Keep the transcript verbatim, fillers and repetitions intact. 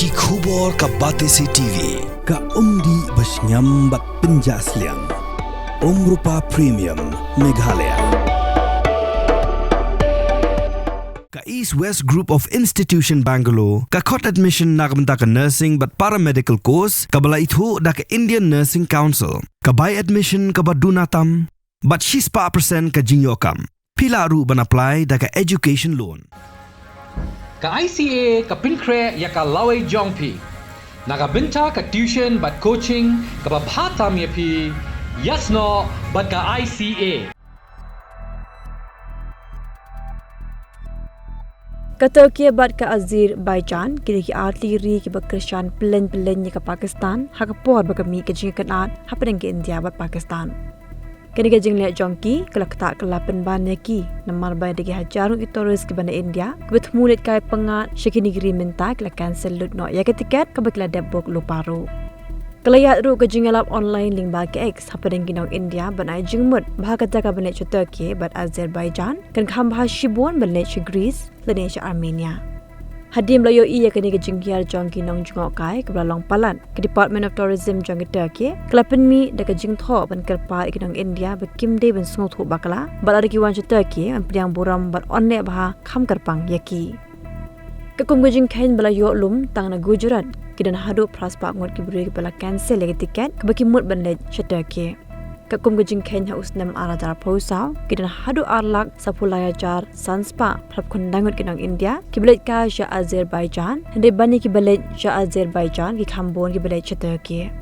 Ki khubor ka Batesi T V, ka umdih ba shngiam bad pynjah sliang. Umrupa Premium, Meghalaya. Ka East West Group of Institution Bangalore, ka khot admission na ka bynta ka nursing bad paramedical course, kaba la ithuh da ka Indian Nursing Council, ka bai admission kaba duna tam, bad shispah percent ka jingïoh kam. Phi lah ruh ban apply da ka education loan. Ka I C A ka pynkhreh ïa ka lawei jong phi na ka bynta ka tuition bad coaching kaba bha tam ïa phi, ïasnoh bad ka I C A. Ka Turkey bad ka Azerbaijan, kine ki artylli ri kiba kyrshan pyllein pyllein ïa ka Pakistan ha ka por ba ka mih ka jingïakynad hapdeng ka India bad Pakistan. Kane ka jingleh jong ki ka la ktah ka la pynban ïa ki namar ba da ki hajar ngut ki tourist kiba na India kiba thmu leit kai pyngngad sha kine ki ri mynta ki la cancel lut noh ïa ka tiket kaba ki la dep book lypa ruh. Ka la ïaid ruh ka jingïalap online lyngba ka X hapdeng ki nong India ban ai jingmut ba ha kata ka ban leit sha Turkey bad Azerbaijan kan kham bha shibun ban leit sha Greece lane sha Armenia. Hadien ba la ïohi ïa kane ka jinghiar jong ki nongjngohkai kaba la long palat, ka Department of Tourism jong ka Turkey ka la pynmih da ka jingthoh ban kyrpad ïa ki nong India ba kim dei ban sngewthuh bakla bad lada ki wan sha Turkey ban pdiang burom bad wan leh bha kham kyrpang ïa ki. Katkum ka jingkheiñ ba la ïoh lum tang na Gujarat, ki don haduh phraspah ngut ki briew kiba la cancel ïa ka tiket kaba ki mut ban leit sha Turkey. Katkum ka jingkheiñ ha u snem ar hajar arphew saw, ki don haduh ar lak saphew lai hajar sanspah phraphew khyndai ngut ki nong India kiba leit kai sha Azerbaijan, hynrei ban ïa kiba leit sha Azerbaijan ki kham bun kiba leit sha Turkey.